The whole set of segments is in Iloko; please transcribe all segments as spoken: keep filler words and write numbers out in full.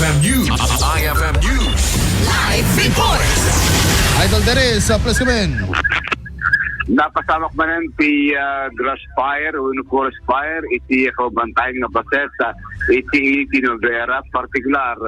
News. I F M News. Live report. Idol Dennis, uh, please come in. Napasamak manen ti, ah, grass fire wenno forest fire iti kabantayan nga paset, ah, iti, iti Nueva Ecija, partikular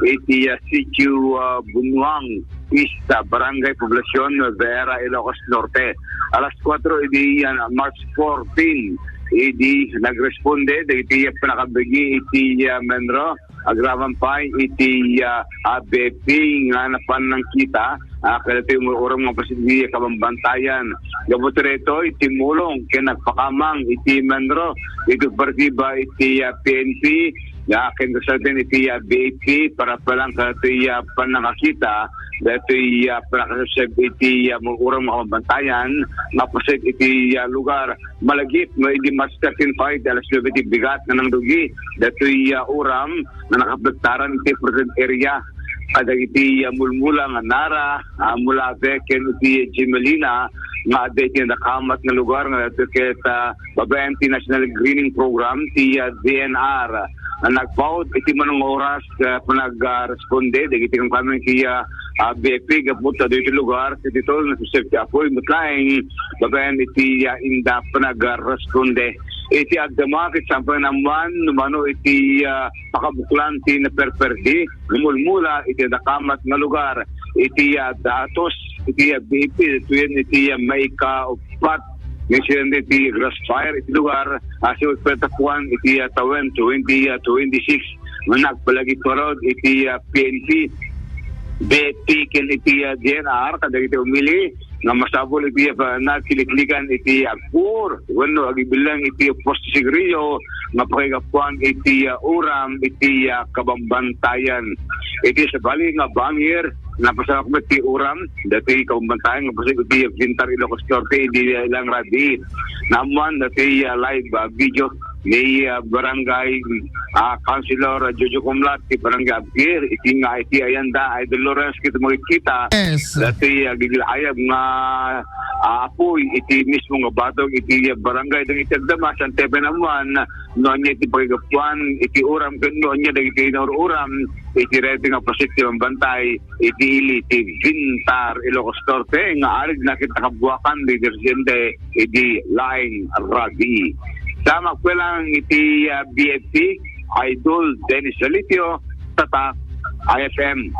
iti, ah, Sitio, ah, Bunuang East, ah, Barangay Poblacion, Nueva Ecija, Ilocos Norte. Alas kuatro idi, ah, March fourteen, idi nagresponde dagiti pannakabagi iti, ah, MENRO, agraman pay iti, ah, ah, B F P nga napan nangkita, ah, kadagiti umur-urom nga paset iti kabambantayan. Gapu daytoy, iti mulong ken nagpakamang iti MENRO, iti operatiba iti, ah, P N P, nga ken kasarten iti, ah, B F P para pa lang kadagiti, ah, pannakakita, daytoy, ah, pannakasubsub iti, ah, umur-urom nga kabambantayan, nga paset iti, ah, lugar. Malagip no idi March thirteen pay, alas nuebe ti bigat nga nangrugi daytoy, ah, uram nga nakapektaran iti protected area kadagiti, ah, mulmula nga Nara, ah, Mulave ken iti Gemelina nga adda iti nadakamat nga lugar nga daytoy ket, ah, babaen ti National Greening Program ti, ah, D N R. Ah, nagpaut iti mano nga oras, ah, panag-, ah, responde dagiti kamkameng ti, ah, ah, B F P gapu ta ditoy lugar ket ditoy nasusep ti apoy met laeng babaen iti, ah, inda panagresponde. Iti agdama ket saan pay naammuan no mano iti, ah, pakabuklan ti naperperdi nga mulmula iti nadakamat nga lugar. Iti, ah, datos iti, ah, B F P, daytoyen iti, ah, maikauppat nga insidente ti grass fire iti lugar, ah, iti tapuan iti, ah, tawen twenty, ah, twenty-six. Nga nagpalagip ngarud iti, ah, P N P, B F P ken iti, ah, D N R kadagiti umili nga masapul iti, ah, nagkiliklikan iti agpur wenno agibileng iti poste sigrillo nga pakigapuan iti, ah, uram iti, ah, kabambantayan. Iti sabali nga bangir, napasamak met ti uram daytoy kabambantayan nga paset iti Vintar, Ilocos Norte idi ilang rabii. Naammuan daytoy, ah, live, ah, video ni, ah, Barangay, ah, Councilor Jojo Kumlat ti Barangay Abkir, iti nga iti ayanda, Idol Lawrence, ket makikita. Yes. Daytoy, ah, gigil-ayab nga, ah, apoy iti mismo nga batog iti, ah, barangay. Dagiti agdama, saan ti pay naammuan no ania iti pakigapuan iti uram ken no ania dagiti naur-uram iti daytoy nga paset ti mambantay iti ili ti Vintar, Ilocos Norte, nga arig nakita kabuakan ti residente idi laeng rabii. Sa makuelang iti, ah, B F P, Idol Dennis Salitio, Tatak I F M.